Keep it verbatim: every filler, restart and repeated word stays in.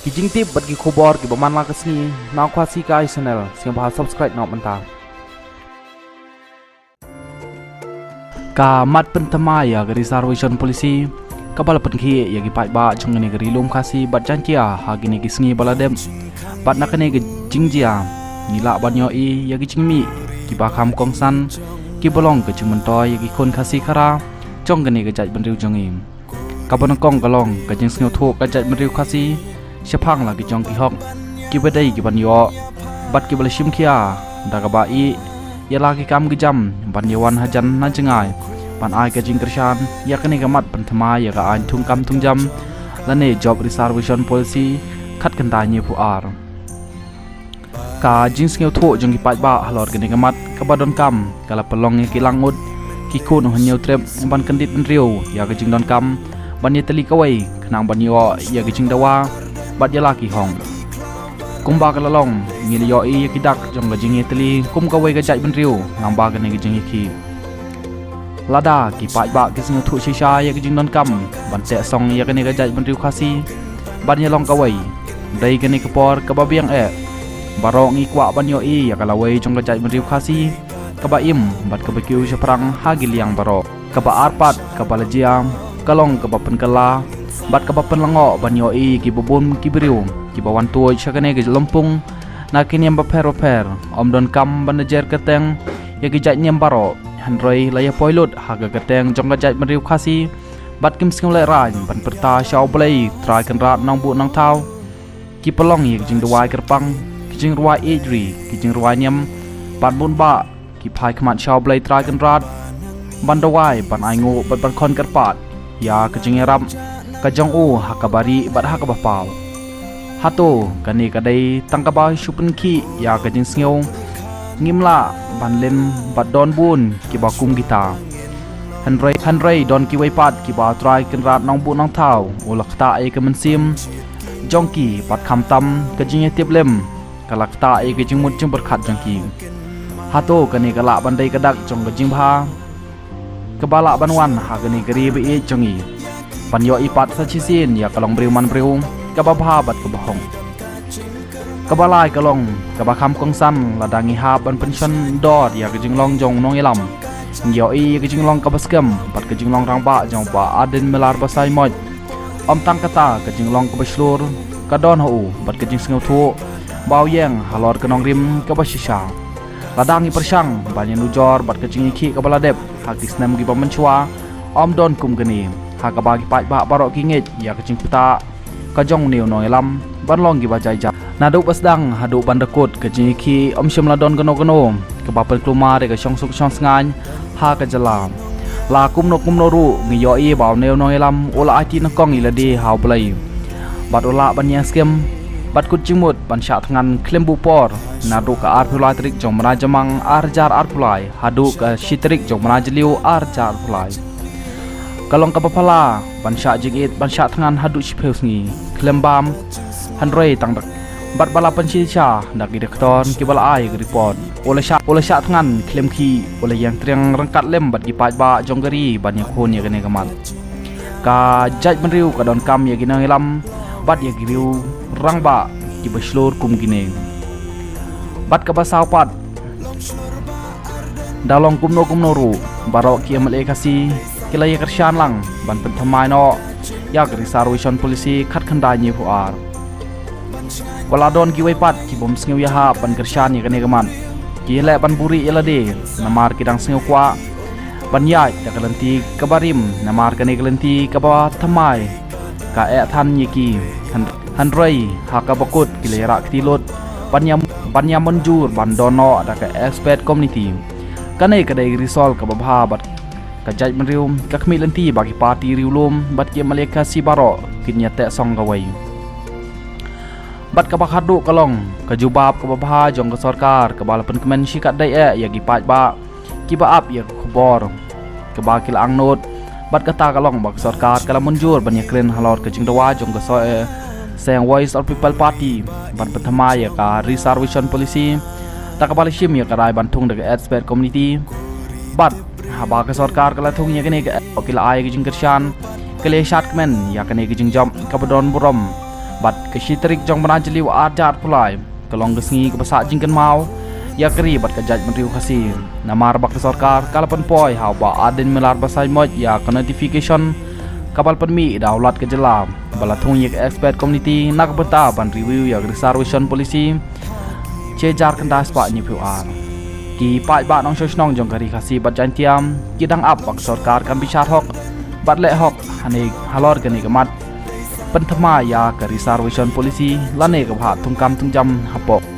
Ki jingtip bad ki khubor kiba man la ka sngi na Khasi Kai Channel, sngewbha subscribe noh mynta. Ka mat pynthymmai ïa ka reservation policy kaba la pynkhih ïa ki paidbah jong kane ka Ri Lum Khasi bad Jaiñtia ha kine ki sngi ba la dep. Bad na kane ka jingjia ngi lah ban ïohi ïa ki jingmih kiba kham kongsan kiba long ka jingmyntoi ïa ki khun Khasi Khara jong kane ka jaitbynriew jong ngi. Kaba nyngkong ka long ka jingsngewthuh ka jaitbynriew Khasi shaphang la ki jong ki hok kiba dei ki ban ïoh bad kiba la shim khia da kaba ïeh ïa la ki kam ki jam ban ïa wan hajan na jngai ban ai ka jingkyrshan ïa kane ka mat pynthymmai ïa ka aiñ thungkam thungjam lane Job Reservation Policy khatkhyndai hynñiewphew ar. Ka jingsngewthuh jong ki paidbah halor kane ka mat kaba donkam ka la pynlong ïa ki langud ki khun u hynñiew trep ban kyndit bynriew ïa ka jingdonkam ban ïatylli kawei khnang ban ïoh ïa ka jingdawa bad ïa la ki hok. Kumba ka la long ngi la ïohi ïa ki dak jong ka jingïatylli kum kawei ka jaitbynriew lyngba kane ka jingïakhih. Lada ki paidbah ki sngewthuh shisha ïa ka jingdonkam ban teh song ïa kane ka jaitbynriew Khasi ban ïalong kawei, dei kane ka por kaba biang eh. Baroh ngi kwah ban ïohi ïa ka lawei jong ka jaitbynriew Khasi kaba im bad kaba kiew shaphrang ha ki liang baroh. Kaba ar pat kaba la jia ka long kaba pynkylla bad kaba pynlyngngoh ban ïohi ïa kiba bun ki briew kiba wan tuid sha kane ka lympung na ki niam bapher bapher. Ym donkam ban da jer kyrteng ïa ki jait niam baroh, hynrei la ïa poi lut ha ka kyrteng jong ka jaitbynriew Khasi bad kim sngewlehrain ban pyrta sha U Blei Trai Kynrad Nongbuh Nongthaw. Ki pynlong ïa ki jingduwai kyrpang, ki jingrwai ïeit ri, ki jingrwai niam ban bun bah ki phai khmat sha U Blei Trai Kynrad ban duwai, ban ainguh bad ban khon kyrpad ïa ka jingïarap ka jong u ha kaba rieh bad ha kaba paw. Hato kane ka dei tang kaba shu pynkhih ïa ka jingsngew? Ngim lah ban len bad don bun kiba kum kita. Hynrei, hynrei don kiwei pat kiba Trai Kynrad Nongbuh Nongthaw u la ktah ïa ka mynsiem jong ki bad khamtam ka jingïatiplem ka la ktah ïa ka jingmut jingpyrkhat jong ki. Hato kane ka lah ban dei ka dak jong ka jingbha kaba lah ban wan ha kane ka ri ba ïeit jong ngi ban ïohi pat sa shisien ïa ka longbriew manbriew kaba bha bad kaba hok. Kaba lai ka long kaba kham kongsan lada ngi hap ban pynshon dor ïa ka jinglong jong u nongïalam. Ngi ïohi ïa ka jinglong kaba skhem bad ka jinglong rangbah jong u Bah Ardent Miller Basaiawmoit. Ym tang kata, ka jinglong kaba shlur ka don ha u bad ka jingsngewthuh ba u ïeng halor ka nongrim kaba shisha. Lada ngi pyrshang ban ïanujor bad ka jingïakhih kaba la dep ha ki snem kiba mynshuwa, ym don kum kane ha kaba ki paidbah baroh ki ngeit ïa ka jingpyrta ka jong une u nongïalam ban long kiba jai jai. Naduh ba sdang haduh ban da kut ka jingïakhih ym shym la don kano kano kaba pynkulmar ïa ka shongsuk shongsngaiñ ha ka jylla. La kumno kumno ruh ngi ïohi ba une u nongïalam u la aiti nyngkong ïa lade ha U Blei bad u lah ban ïeng skhem bad kut jingmut ban shah thngan khlem buh por, naduh ka arphew lai tarik jong u bnai Jymmang ar hajar arphew lai haduh ka shi tarik jong u bnai Jylliew ar hajar arphew lai. Ka long kaba phylla ban shah jingit ban shah thngan haduh shiphew sngi khlem bam, hynrei tang da bad ba la pynshisha da ki doktor kiba la ai ka report, u la shah, u la shah thngan khlem khih, u la ïeng triang ryngkat lem bad ki paidbah jong ka ri ban ïakhun ïa kane ka mat. Ka jaitbynriew ka donkam ïa ki nongïalam bad ïa ki riew rangbah kiba shlur kum kine. Bad kaba saw pat, da long kumno kumno ruh, baroh ki M L A Khasi ki la ïakyrshan lang ban pynthymmai noh ïa ka Reservation Policy khatkhyndai hynñiewphew ar. Wat la don kiwei pat ki bym sngewïahap ban kyrshan ïa kane ka mat. Ki ïaleh ban buhrieh ïa lade namar ki dang sngewkwah ban ïaid da ka lynti kaba rim, namar kane ka lynti kaba thymmai ka eh than ïa ki. Hyn-, hynrei ha kaba kut ki la ïarah kti lut ban ïa, ban ïa mynjur ban don noh da ka expert committee. Kane ka dei ka result kaba bha bad ka jaitbynriew, ka khmih lynti ba ki party riewlum bad ki M L A Khasi baroh kin ïa teh song kawei. Bad kaba khatduh ka long ka jubab kaba bha jong ka sorkar kaba la pynkmen shikatdei eh ïa ki paidbah kiba ap ïa ka khubor kaba ki la angnud. Bad kata ka long ba ka sorkar ka la mynjur ban ïakren halor ka jingdawa jong ka so-, eh, seng Voice of People Party ban pynthymmai ïa ka Reservation Policy da kaba la shim ïa ka rai ban thung da ka expert committee. Bad haba ka sorkar ka la thung ïa kane ka, ki la ai ka jingkyrshan, ka la ïashad kmen ïa kane ka jingjop kaba don burom Bad ka shi tarik jong bnai Jylliew arhajar arphew lai ka long ka sngi kaba sah jingkynmaw ïa ka ri bad ka jaitbynriew Khasi. Namar ba ka sorkar ka la pynpoi ha u Bah Ardent Miller Basaiawmoit ïa ka notification kaba la pynmih da u Lat ka jylla ba la thung ïa ka expert committee na ka bynta ban review ïa ka reservation policy shi hajar khyndai spah hynñiewphew ar. Ki paidbah nongshong shnong jong ka Ri Khasi bad Jaiñtia ki dang ap ba ka sorkar kan bishar hok bad leh hok hane halor kane ka mat pynthymmai ïa ka reservation policy lane kaba hap thungkam thungjam hapoh